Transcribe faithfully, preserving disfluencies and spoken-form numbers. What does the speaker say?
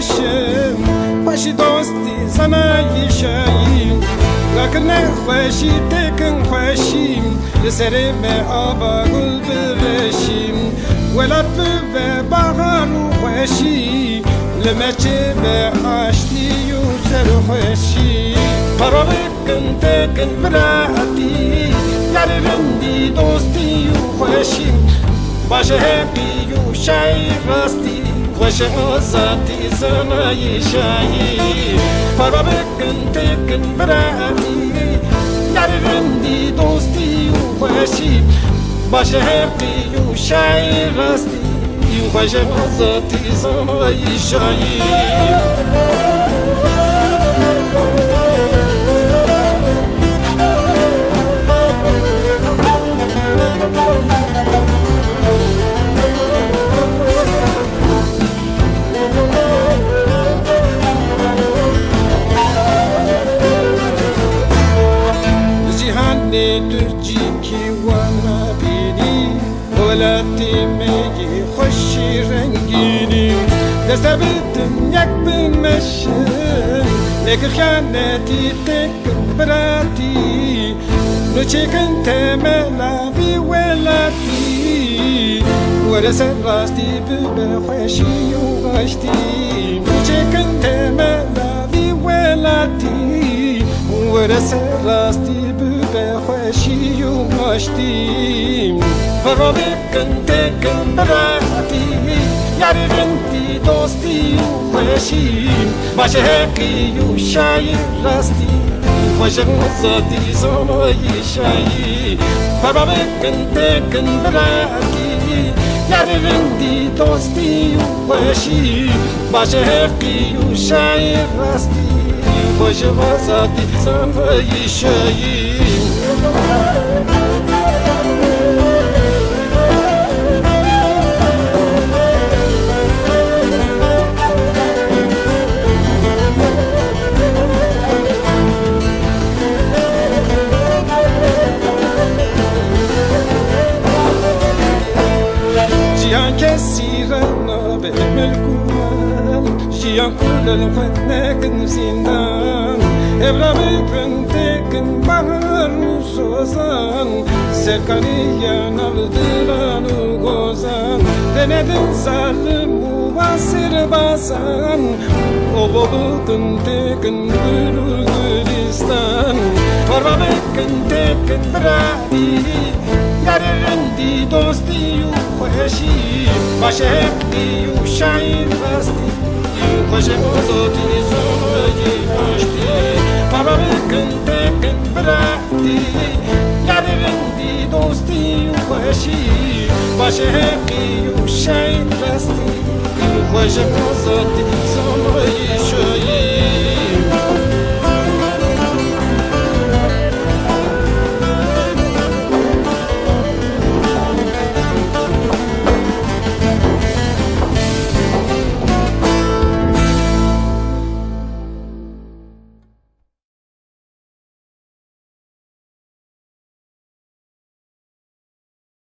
Şim, xweşî dostî, zanayî şayî, rakirine xweşî, têkin xweşî, li serê me ava gul bireşî, welat bibe bahar û xweşî, li me çêbe aştî û serxweşî. Para bikin, têkin biratî, yarî rindî, dostî û xweşî, baş e heqî û şayî rastî. Xweşe azadî, zanayî şayî. Parva bikin, têkin biratî, yarî rindî, dostî û xweşî, baş e heqî û şayî rastî. Xweşe azadî, zanayî şayî. Cîhanê tu cîkî wan nabînî, welatê me yê xweşî rengînî. Deste bidin yek bimeşin, lê ki xiyanetî têkin biratî. Nûçêkin temela vî welatî, were ser rastî bibe xweşî û aştî. Nûçêkin temela vî welatî, were ser rastî bibe xweşî û aştî. Piro bikin, têkin biratî, yarî rindî, dostî û xweşî, baş e heqî û şayî rastî. Xweşe azadî, zanayî şayî. Piro bikin, têkin biratî, yarî rindî, dostî û xweşî, baş e heqî û şayî rastî. Xweşe azadî, zanayî şayî. Cihan kesî re nabe milk û mal, jiyan ku li xwe nekin zîndan. Evra bikin têkin bahar û sozan, serkariya nav diran û gozan. Denedin zalim û va sirbazan, ovo bikin têkin gul û gulistan. Parva bikin têkin biratî, yarî rindî, dostî û xweşî, baş e heqî û şayî rastî. Xweşe azadî, zanayî aştî. Parva bikin têkin biratî, yarî rindî, dostî û xweşî, baş e heqî û şayî rastî. Xweşe azadî, zanayî şayî.